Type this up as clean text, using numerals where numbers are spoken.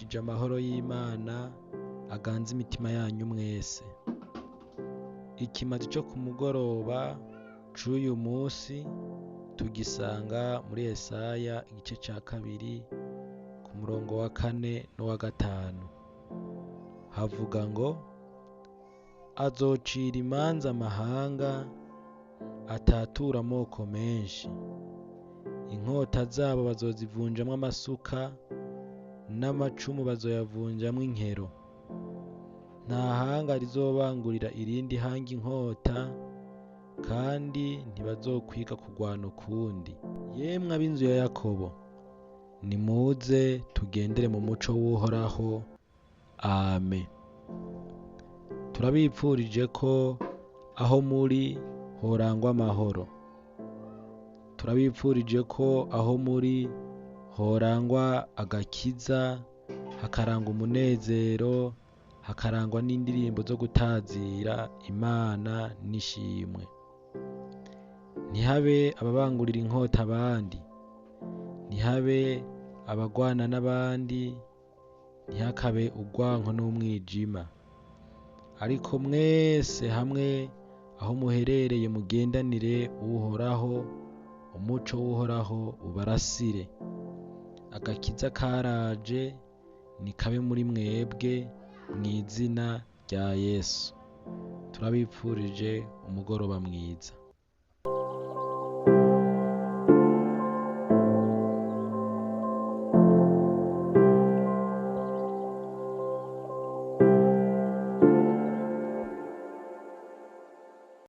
Ndabipfurije amahoro y'Imana aganze imitima yanyu mwese. Ikimazi co ku mugoroba c'uyu musi tugisanga muri Yesaya igice ca kabiri ku murongo wa kane n'uwa gatanu. Havuga ngo: azocira imanza amahanga, atature amoko menshi. Inkota zabo bazozivunjamwo amasuka, n'amacumu bazoyavunjamwo inkero. Nta hanga rizobangurira irindi hanga inkota, kandi ntibazokwiga kurwana ukundi. Yemwe ab'inzu ya Yakobo, nimuze tugendere mu muco w'Uhoraho. Amen. Turabipfurije ko aho muri horangwa amahoro. Turabipfurije ko aho muri horangwa agakiza, hakarangwa umunezero, hakarangwa n'indirimbo zo gutazira Imana n'ishimwe. Ntihabe ababangurira inkota abandi, ntihabe abagwana n'abandi, ntihakabe urwanko n'umwijima. Ariko mwese hamwe aho muherereye mugendanire Uhoraho, umuco w'Uhoraho ubarasire. Agakiza karaje, nikabe muri mwebwe mw'izina rya Yesu. Turabipfurije umugoroba mwiza.